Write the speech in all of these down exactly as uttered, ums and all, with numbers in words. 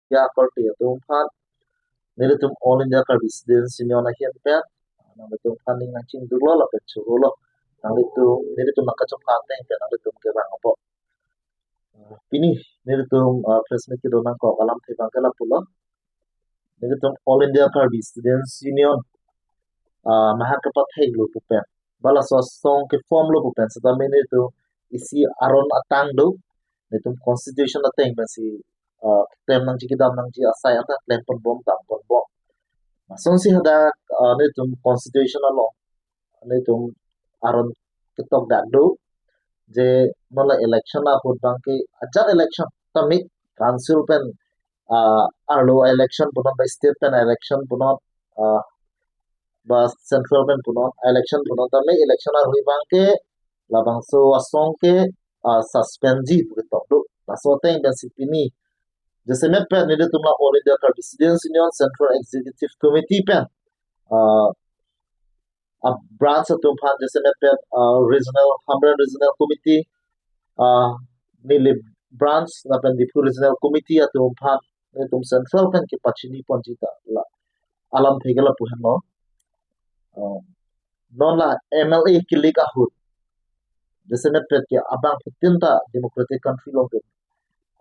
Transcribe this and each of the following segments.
media akorte atum aphan, nelitum All India Karbi Students Union ahin pen nanglitum aphan ning nangchingduklo lapen chorolo. Nanglitum, nelitum nangkachongkang ateng pen nanglitum kevang apot. Pini nelitum, ah, press meet kedo nangkok alamthe abangke lapulo. Nelitum All India Karbi Students Union, ah, mahak kepatheklo pu pen, ba laso asong ke-formlo pu pen setame nelitum isi aron atang do. Nelitum constitution ateng pensi, ah, klem nangji, kedam nangji asai anta klem ponbom, dam ponbom. Lasonsi hadak, ah, nelitum constitution along nelitum aron ketok dak do, je non la election ahut abangke ajat election tame, council pen, ah, arlo election punon, ba state pen election punon, ah, ba central pen punon, election punon tame, election arhui abangke labangso asong ke, ah, suspendji pu ketok do. Laso ateng pensi pini jasemet pen nelitum la All India Karbi Students Union Central Executive Committee pen, ah, a branch atum aphan, jasemet pen, ah, regional, Hamren Regional Committee, ah, Nilip Branch lapen Diphu Regional Committee atum aphan nelitum central pen kepachini ponji ta la alamthe ke lapu henlo. Ah, non la M L A kilik ahut, jasemet pen ke abangphutin ta democratic country along ke,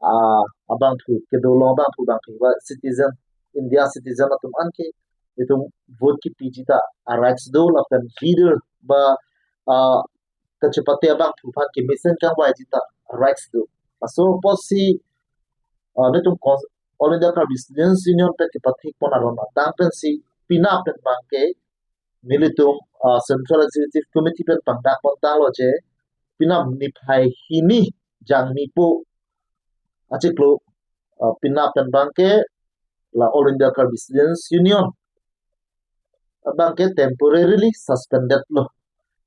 ah, abangphu kedo along abangphu abangphu ba citizen, India citizen atum an ke itum vote kepiji ta a rights do, lapen leader ba, ah, kachepate abangphu aphan kemesen kangvaiji ta a rights do. Laso apotsi, ah, nelitum cons-, All India Karbi Students Union pen kepathek pon aron atang pensi pina pen abangke nelitum, ah, Central Executive Committee pen pangdak pon tanglo je, pina niphai hini jangmi po achiklo, ah, pina pen abangke la All India Karbi Students Union abangke temporarily suspended lo.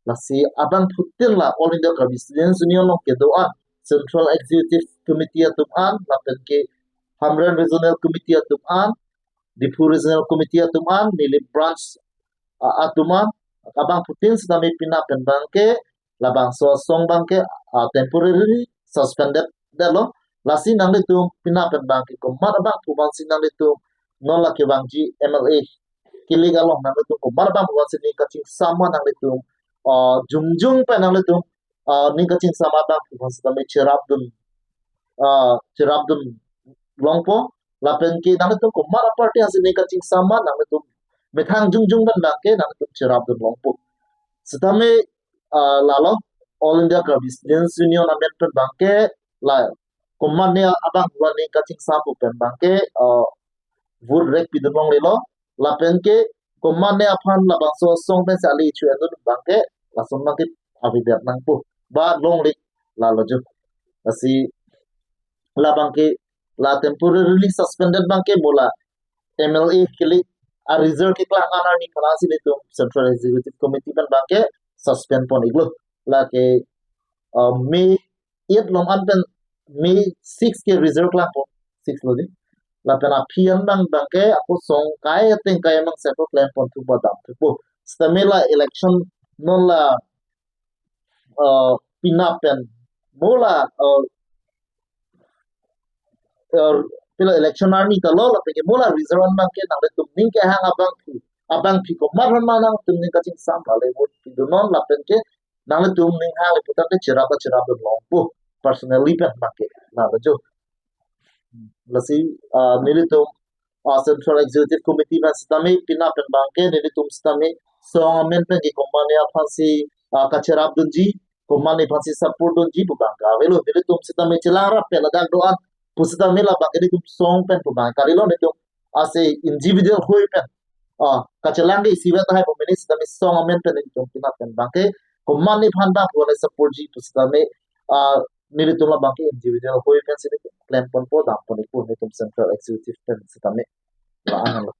Lasi abangphutin la All India Karbi Students Union along kedo-an, Central Executive Committee atum an, lapen ke Hamren Regional Committee atum an, Diphu Regional Committee atum an, Nilip Branch, ah, atum an, abangphutin setame pina pen abangke labangso asong abangke, ah, temporarily suspended detlo. Lasi nanglitum pina pen abangke komat abangphu aphansi nanglitum non la kevangji M L A kilik along nanglitum komat abangphu aphansi ning kachingsam ma nanglitum, ah, jongjung pen nanglitum, ah, ning kachingsam abangphu aphan setame cherapdun, ah, cherapdun longpo, lapen ke nanglitum komat aparty aphansi ning kachingsam ma nanglitum methang jongjung pen abangke nanglitum cherapdun longpo. Setame, ah, lalo All India Karbi Students Union amen pen abangke la komatne abangphu aphan ning kachingsam pu pen abangke, ah, vote rek pidun longlelo, lapen ke komatne aphan labangso asong pensi ali chu endun abangke lason abangke avedet nangpo ba longle, lalo jo. Lasi labangke la temporarily suspended abangke mo la M L A kilik a result keklang an arni aphansi nelitum Central Executive Committee pen abangke suspend pon-iklo. Lake, uh, May eight along an pen May six ke result klangpo, six lo di. Lapen aphi an abang abangke ako song kai ateng kai mang sepo klem ponthu ba damthupo. Setame la election non la, uh, pina pen mo la, uh, uh, pila election arni ta lo, lapen ke mo la result an abangke nanglitum ning kehang abangphu, abangpi komat aphan ma nangtum ning kachingsam, lale vote pidunon, lapen ke nanglitum ning hang le putar ke cherap ta cherapdun longpo, personally pen abangke, lalo jo. Lasi, ah, nelitum, ah, Central Executive Committee pen setame pina pen abangke nelitum setame song amen pen ke komatne aphansi, ah, kacherapdunji, komatne aphansi support dunji pu abangke avelo. Nelitum setame chelang rap pen ladak do-an pu setame labangke nelitum song pen pu abangke kalilo, nelitum ase individual hoi pen, ah, kachelang ke isivet tahai pu mene setame song amen pen nelitum pina pen abangke komatne aphan abangphu le supportji pu setame, ah, nelitum labangke individual hoi pensi nelitum klem ponpo, dam pon-ikpo nelitum Central Executive pen setame. La-an lo.